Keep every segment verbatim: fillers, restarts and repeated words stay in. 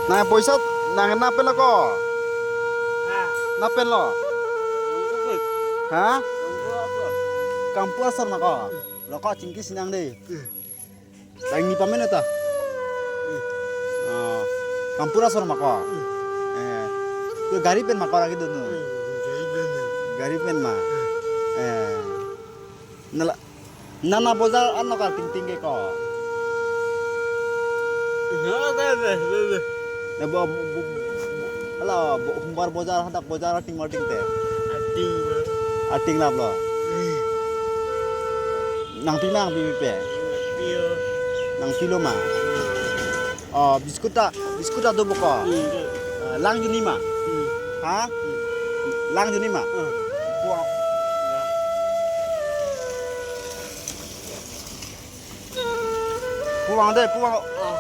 Nang poisa nang na pen lo ko? Ha? Na pen lo? Nang pen. Ha? Nang pen apa? Kampu asor ma ko? Lo ko chingki sinang de. Hmm. Lain ni pamen ta? Hmm. Oh. Kampu asor ma ko? Hmm. Eh. Ke gari pen ma ko lagi dun? Hmm. Gari pen. Gari pen ma. Hmm. Eh. Nala, nana bojar ano kar ting ting ke ko. Na, na, na, na, na. Ne bo, bo, bo, ala, bo, humbar bojar, hadak bojar, ating mar ting te. Ating mar. Ating lap lo. Hmm. Nangpi ma, nangpipe? Nangpi lo. Nangpi lo ma. Oh, biskut ta, biskut ta do boko. Hmm, do. Ah, lang juni ma. Hmm. Ha? Hmm. Lang juni ma. Hmm. Puang. Ya. Puang de, puang. Ah.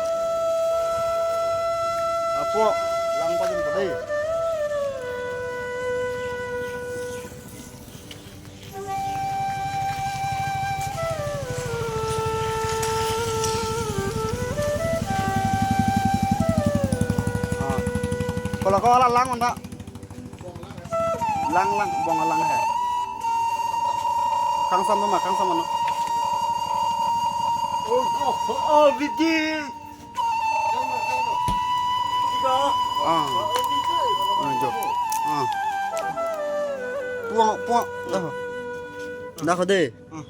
Ah, puang. Lang pajun pa de. Ah. Kalau kau lang, lang, mantap. Lang, lang, bong lang he. Kangsam ma, kangsam ma. Oh, oh, oh, Vijay. Ah. Ah, jo. Ah. Puang, puang. Ah. Dah ko de. Ah.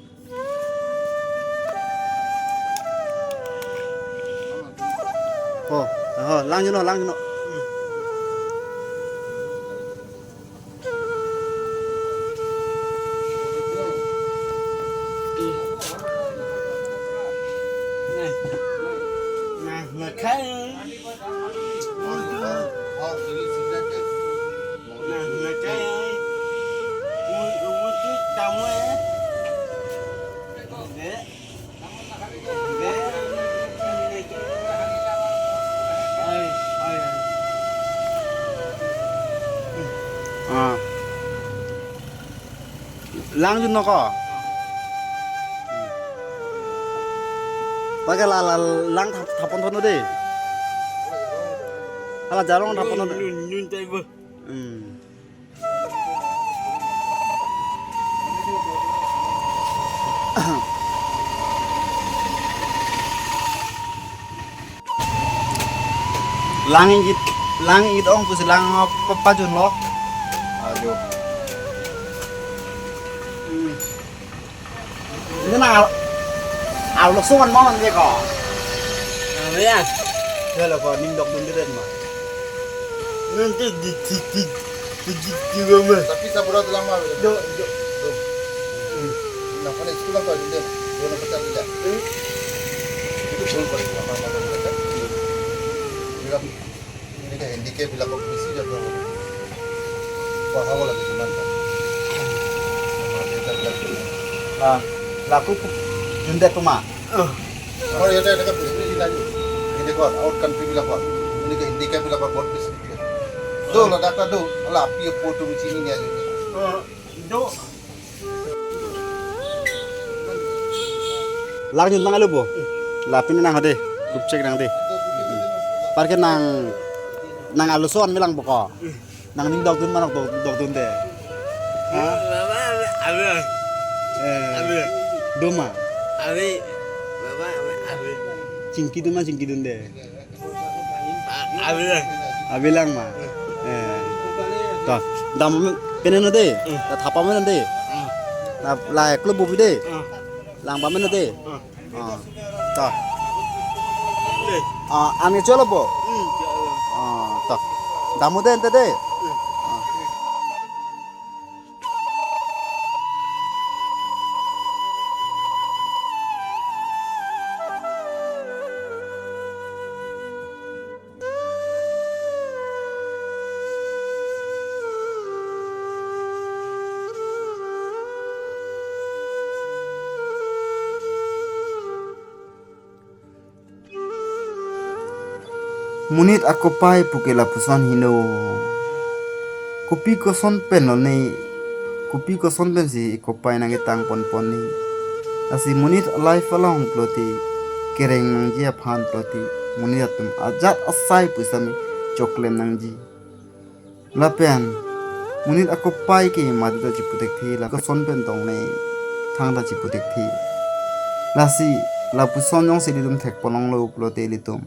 Oh, oh, lang juno, lang juno. Nah, nah, makan. Nah, makan. Mun, mun tu tamu eh. Dek. Ah. Lang juno ko. Pakai la, la, lang thap, thapon thono de. Hala jarong thapon thono de. Nun, nun, nun, tai bo. Hmm. Lang ingit, lang ingit ong pusi lang pa, pajun lo. Aduh. Hmm. Ini na al-, alo suan mo nang ko. Apa ya? Ya lo ko ning dok dun dun ma. Nanti di, di, di, di, di, di rumah. Tapi saburat lama. Jo, jo. Tuh. Nah, kalau sekolah apa dia? Dia nak pecat dia. Hmm? Itu belum pada apa-apa kan? Bilang Eneka handicap elapak besi jador. Paham lagi cuman kan. Sama dia kan kan. Ah, laku pu-, jundet puma. Oh, ya, dia dekat besi lagi. Ini kan out country bilang kan. Eneka handicap elapak besi. Do la data do. Ala api apo tu sini ni aja. Oh, do. Lang jun tang alo bo. La pini nang hade. Gup cek nang de. Parke nang, nang alo son melang boko. Nang ning dok dun manok dok, dok dun de. Ha? Baba, abe. Eh. Abe. Doma. Abe. Baba, abe, abe. Chingki dun ma chingki dun de. Abe. Abe lang ma. Eh. Ta, dam pene no de. Hmm. Ta thapa mene de. Hmm. Na la eklo bobi de. Hmm. Lang pa mene de. Hmm. Ah. Ta. Eh. Ah, ani cholo bo. Hmm. Ah, ta. Damu de ente de. Hmm. Ah. Monit akopai puke lapuson heno. Kopi koson pen lo ne, kopi koson pensi kopai nangketang ponpon ne. Lasi monit a-life along pulote, kereng nangji aphan pulote, monit atum ajat asai pusitame choklem nangji. Lapen monit akopai ke madu ta chiputhekthe, la koson pen tong ne thang ta chiputhekthe. Lasi lapuson jongsi ilitum thekponlonglo pulote ilitum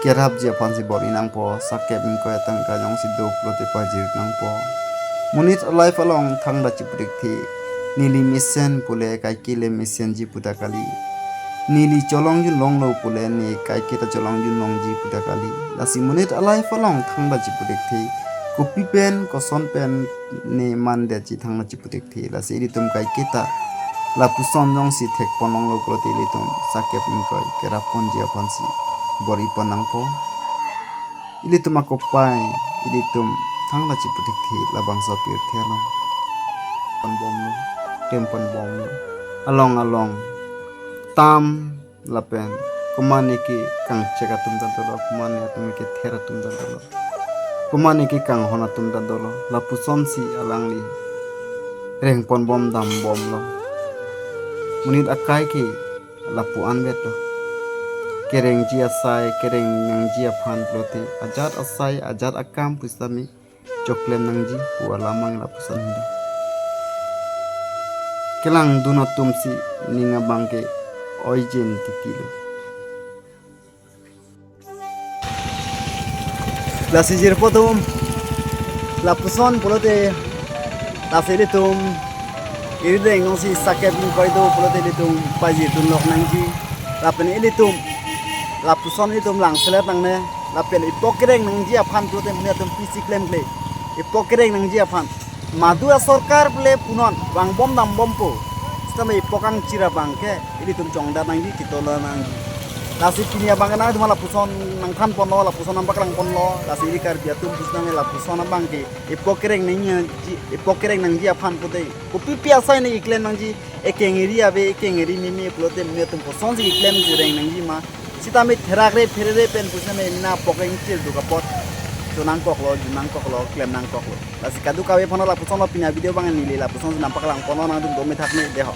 kerapji aphansi bor-i nangpo, sakep ingkoi atangka jongsi do pulote pajir nangpo. Monit alife along thang ta chiputhekthe, neli mesen pule kaike le mesenji pu ta kali. Neli cholongjun longlo pule ne kaike ta cholongjun longji pu ta kali. Lasi monit alife along thang ta chiputhekthe, kopi pen koson pen ne mandetji thang ta chiputhekthe. Lasi ilitum kaike ta lapuson jongsi thekponlonglo pulote ilitum sakep ingkoi kerapponji aphansi bor-ipon nangpo. Ilitum akopai, ilitum thang ta chiputhekthe, labangso apirthe along ponbomlo, klem ponbomlo. Along along tam lapen komane ke kangchek atum ta dolo, komane atum ke ther atum ta dolo, komane ke kanghon atum ta dolo. Lapusonsi alangli rengponbom dambomlo. Monit akai ke lapu-an vet lo. Kerengji asai, kereng nangji aphan pulote ajat asai, ajat akam pusitame choklem nangji pu alam abang lapuson hini. Kelangdun atumsi ning abang ke oijen titilo. Lasi jirpo atum, lapuson pulote, lasi ilitum irideng nongsi sakep ingkoi do pulote ilitum pajir dunlok nangji. Lapen ilitum lapuson ilitum langselet nangne. Lapen ipok kereng nangji aphan pulote monit atum pisi klemkle. Ipok kereng nangji aphan. Madu asorkar pule punon vangbom dambompo. Sitame ipok angchir abang ke ilitum chongdat nangji, chitolo nangji. Lasi pini abang ke nangtum lapuson nangthanponlo, lapuson nangpaklangponlo. Lasi ili Karbi atum pusitame lapuson abang ke ipok kereng nangji, ipok kereng nangji aphan pulote kopipi asai ne keklem nangji, ekeng eri ave, ekeng eri meme pulote monit atum kosonsi keklem jireng nangji ma. Sitame therakre pherere pen pusitame nina pok ingchir do kapot chonangkoklo, junangkoklo, klemnangkoklo. Lasi kadokave aphan lapuson lo pini avideo abang neli lapuson nangpaklangponlo, nangtum dome thakme, dei ho.